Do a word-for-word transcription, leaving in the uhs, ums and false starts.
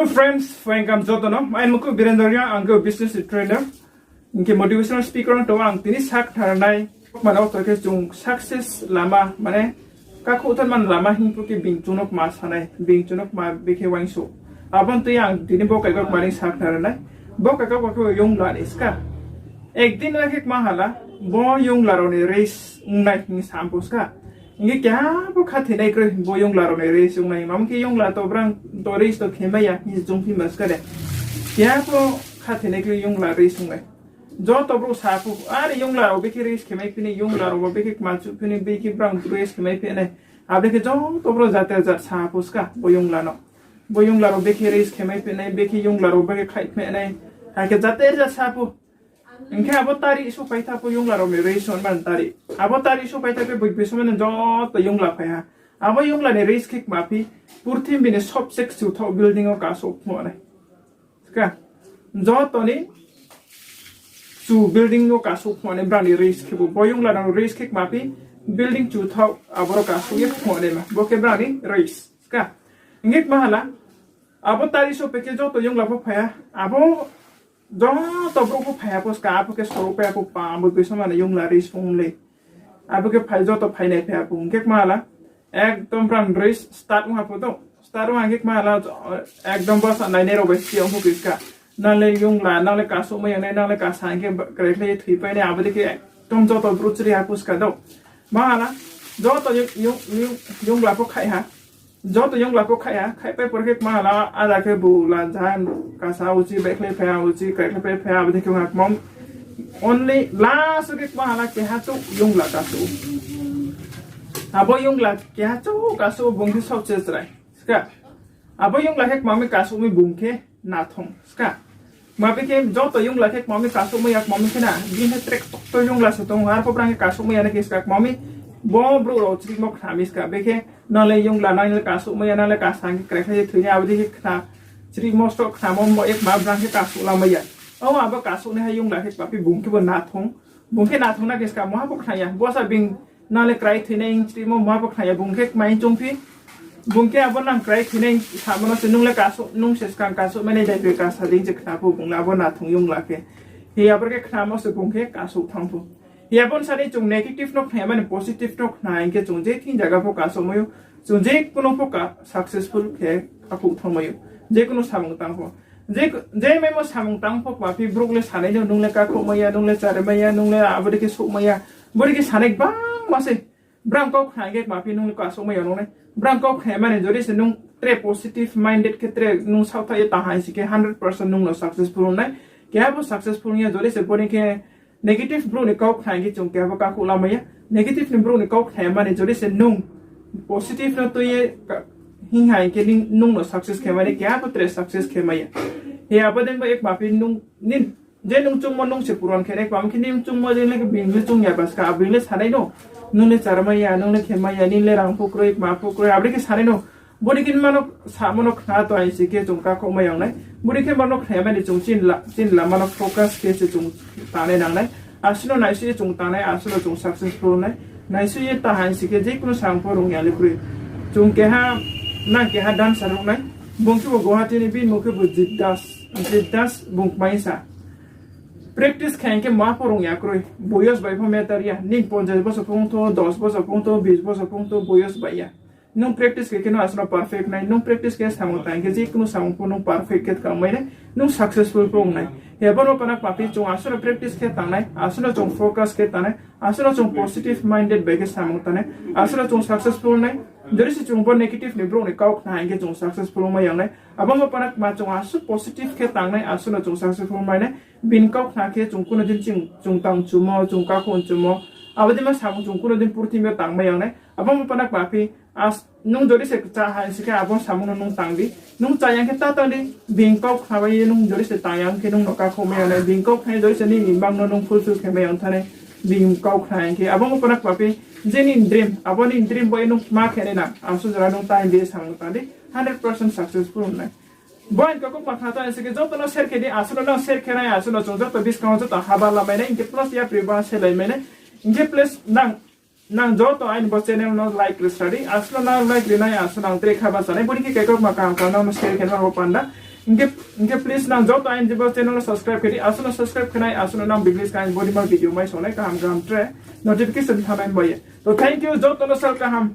Friends, welcome joto no. Aini mung khe Birendra Reang, ang khe business trainer. Hing khe motivational speaker ong tong ang tini sakhnari nai. Mane ortho khe chung success lama, mane kakhouh thanngmo lama hing pho khe bini chung no kma sanai, bini chung no kma bekhe uaingsouh. Abo ni tui ang tini bo kaikaukma ni sakhnari nai. Bo kaikaukma khe yongla ni ska. Ekdin le khe kma hala, bo yongla rao ni race ongnai hing sa pho ska. Hing khe keha pho khathoinai kroi bo yongla rao ni race ongnai. Mamo khe yongla to brang to race to khemai ya hing chung phi ma ska de. Keha pho khathoinai kroi yongla race ongnai. Joto brouh sa pho, are yongla rao bekhe race khemai phi ni, yongla rao bo bekhe kma chuh phi ni, bekhe brang race khemai phi nai. Abo khe joto brouh jater jat sa pho ska bo yongla no. Bo yongla rao bekhe race khemai phi nai, bekhe yongla rao bekhe khaih phi nai. Akhe jater jat sa pho. Hing khe abo tarih souhphai tha pho yongla rao ni race ongman tarih. Abo tarih souhphai tha khe boi bisomani joto yongla phai ha. Abo yongla ni race khe kma phi, purthimbi ni sobse kchu thaoh building wo kasouh phnuh nai. Ska, joto ni chu building no kasouh phnuh nai brang ni race khe bo. Bo yongla rao ni race khe kma phi, building chu thaoh aboro kasouh ye phnuh naima. Bo khe brang ni race. Ska, hing khe kma hala, abo tarih souhphai khe joto yongla pho phai ha. Abo joto brouh pho phai ha pho ska, abo khe soro pai ha pho pa, abo bisomani yongla race ong le. Abo khe phai joto phainai phai ha pho. Hing khe kma hala, ekdom brang race start ong ha pho to. Start ong ha khe kma hala, ekdom bsa nainai rao bai si ong pho khe ska. Nang le yongla, nang le kasouhmai ya nai, nang le kasa hing khe kraikhlai ye thoipai nai, abo dei khe ekdom joto brouh chri ha pho ska do. Ma hala, joto yong-, yong-, yong-, yongla pho khaih ha. Joto yongla pho khaih ha, khaihpai por khe kma hala, ada khe bu la ja kasa uchih baihkhlai phai ha, uchih kraikhlai phai ha, abo dei khe ong ha kma. Only last khe kma hala keha chouh yongla kasouh. Abo yongla keha chouh kasouh bung khe sobse chrai. Ska. Abo yongla khe kma mi kasouh mi bung khe nathong. Ska. Ma bekhe joto yongla khe kma mi kasouhmai ya kma mi khe na, bini khe trek tokto yongla se tong, arpho brang khe kasouhmai ya na khe ska kma mi, bo brouh rao chrihmo khna mi ska, bekhe nang le yongla nang le kasouhmai ya, nang le kasa hing khe kraikhlai ye thoi nai, abo dei khe khna, chrihmo sroh khnamo mo ekma brang khe kasouh lamai ya. O abo kasouh nai ha yongla khe kma phi bung khe bo nathong, bung khe nathong na khe ska muha pho khna ya, bosa bini nang le krai thoi nai hing chrihmo muha pho khna ya, bung khe kma hing choung phi, bung khe abo nang krai thoi nai samo no se nung le kasouh, nung se skang kasouhmai nai dai khe kasa dei se khna pho bung le abo nathong yongla khe. Hi abo khe khnamo se bung khe kasouh thanng pho. Hi abo ni sa ni chung negative no khna ya mani positive no khna hing khe chung je thing zaga pho kasouhmai ou, chung je kuno pho ka successful khe kakhouh thanngmai ou, je kuno samung tang pho. Je, je maimo samung tang pho kma phi brouh le sanai no, nung le kakhouhmai ya, nung le charimai ya, nung le abo dei khe souhmai ya, bo dei khe sanai gbangma se. Brang kau khna hing khe kma phi nung le kasouhmai ya nung nai. Brang kau khna mani jori se nung tre positive minded khe tre nung saohthaih ye tang hai si khe hundred percent nung no successful ong nai. Keha bo successful ong ya jori se bo ni khe negative brouh ni kau khna hing khe chung keha bo kakhouh lamai ya. Negative ni brouh ni kau khna mani jori se nung positive no tui ye ka-, hing hai khe ning, nung no success khe mai nai, keha bo tre success khe mai ya. Hi abo dei bo ekma phi nung, nin, je nung choungmo nung se puron khe nai, kma khe ning choungmo je le bini le choung ya ba ska, bini le sanai no, nung le charimai ya, nung le khemai ya, nini le rang pho kroi, kma pho kroi, abo dei khe sanai no, bo dei khe mano samo no khna to hai si khe chung kakhouhmai ya nai, bo dei khe mano khna mani chung chini la-, chini lama no focus khe se chung tangnai nangnai. Asuh no naisuh ye chung tangnai, asuh no chung successful nai. Naisuh ye ta hai si khe je kuno samung pho rung ya le kroi. Chung keha, nang keha dancer rung nai. Bung khe bo Guwahati ni, bini mung khe bo Jit Das, Jit Das bung kmaisa. Practice khe hing khe ma pho rung ya kroi. Boyos bai pho matter ya. Ning ponchas bosor phung tho, dos bosor phung tho, bis bosor phung tho, boyos bai ya. Nung practice khe khe no asuh no perfect nai. Nung practice khe samung tang khe je kuno samung pho nung perfect khe tangmai nai. Nung successful pho ong nai. Hi abo no pana kma phi chung asuh no practice khe tangnai, asuh no chung focus khe tangnai, asuh no chung positive minded bai khe samung tangnai, asuh no chung successful nai. Jori se chung bo negative ni brouh ni kau khna hing khe chung successful ongmai ya nai. Abo no pana kma chung asuh positive khe tangnai, asuh no chung successful mai nai. Bini kau khna khe chung kuno din ching, chung tang chumo, chung kakhouh chumo, abo dei ma samung chung kuno din purthimbi yo tangmai ya nai. Abo no pana kma phi, as, nung jori se chá hai si khe abo samung no nung tang di. Nung chá ya khe ta tang di, bini kau khna bai ye nung jori se tang ya khe nung no kakhouh mai ya nai. Bini kau khna ye jori se nini mang no nung fulfill khe mai ya thanai. Bini kau khna hing khe abo no pana kma phi, je nini dream, abo nini dream bo ye nung kma khe nai nang. Asuh jora nung time di samung tang di, hundred percent successful nai. Bo aini kaukma khna tong si khe joto no share khe di, asuh no nang share khe nai, asuh no chung joto buskang wo joto haba lamai nai, hing khe plus yapri ba selai mai nai. Hing khe plus nang, nang joto aini bo channel no like ri sa di, asuh no nang like ri nai, asuh nang tre kha ba sa nai, bo ni khe kaukma kaham kaham no share khe nai bo panda. Hing khe, hing khe please nang joto aini bo channel no subscribe khe di, asuh no subscribe khe nai, asuh no nang business ka aini body ma video mai songnai kaham kaham tre notification thanng nai bai ye. To thank you, joto no sal kaham.